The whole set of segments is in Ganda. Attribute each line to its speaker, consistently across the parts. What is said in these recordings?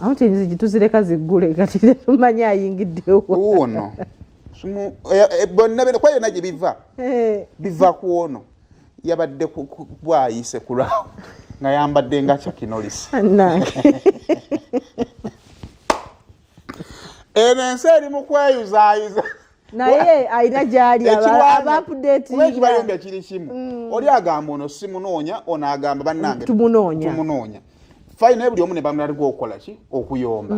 Speaker 1: Anti enzigi tuzireka ziggule, kati tetumanyi ayingiddewo.
Speaker 2: Ono bonna bena kwa yonna gye biva, biva ku ono yabadde bwayise kulwawo nga yambadde nga Chakinolisi. Eno ensi eri mu kweyuzaayuza.
Speaker 1: Naye alina gyali
Speaker 2: abaupdateekibayombya kiri kimu. Oli agamba ono simunoonya, ono agamba bannange
Speaker 1: tumunoonya.
Speaker 2: Tumunoonya. Fine, naye buli omu ne bamulaliko okukola ki? Okuyomba.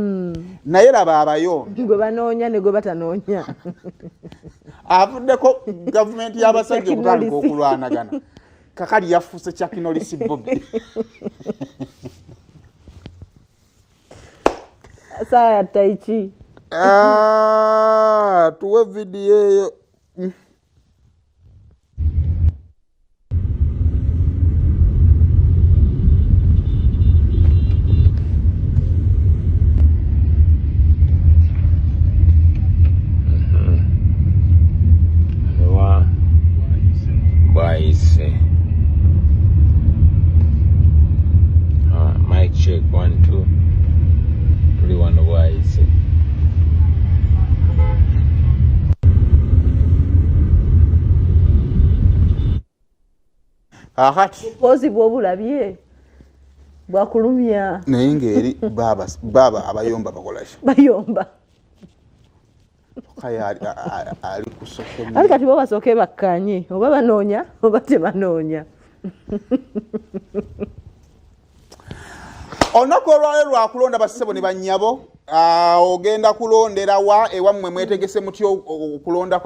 Speaker 2: Naye laba abayombi
Speaker 1: gwe banoonya ne gwe batanoonya.
Speaker 2: Avuddeko gavumenti y'abasajja okutandika okulwanagana, kakali yafuuse Chakinolisi Bobi.
Speaker 1: Saaya taiki.
Speaker 2: Ah, tuwe vidiyo eyo.
Speaker 3: Wa Bwaise. Ah, mic check 1 2. Tuli wano Bwaise.
Speaker 2: Kakati
Speaker 1: Pozi bwobulabye bwakulumya.
Speaker 2: Naye ng'eri baaba baaba abayomba bakolaki?
Speaker 1: Bayomba.
Speaker 2: Kaya ali ku social
Speaker 1: Ate
Speaker 2: media.
Speaker 1: Kati bo basooke bakkanye oba banoonya oba tebanoonya.
Speaker 2: Olunaku olwaleero lwakulonda, bassebo ne bannyabo. Ah, ogenda kulondera wa ewammwe? Mwetegese mutya okulonda kwa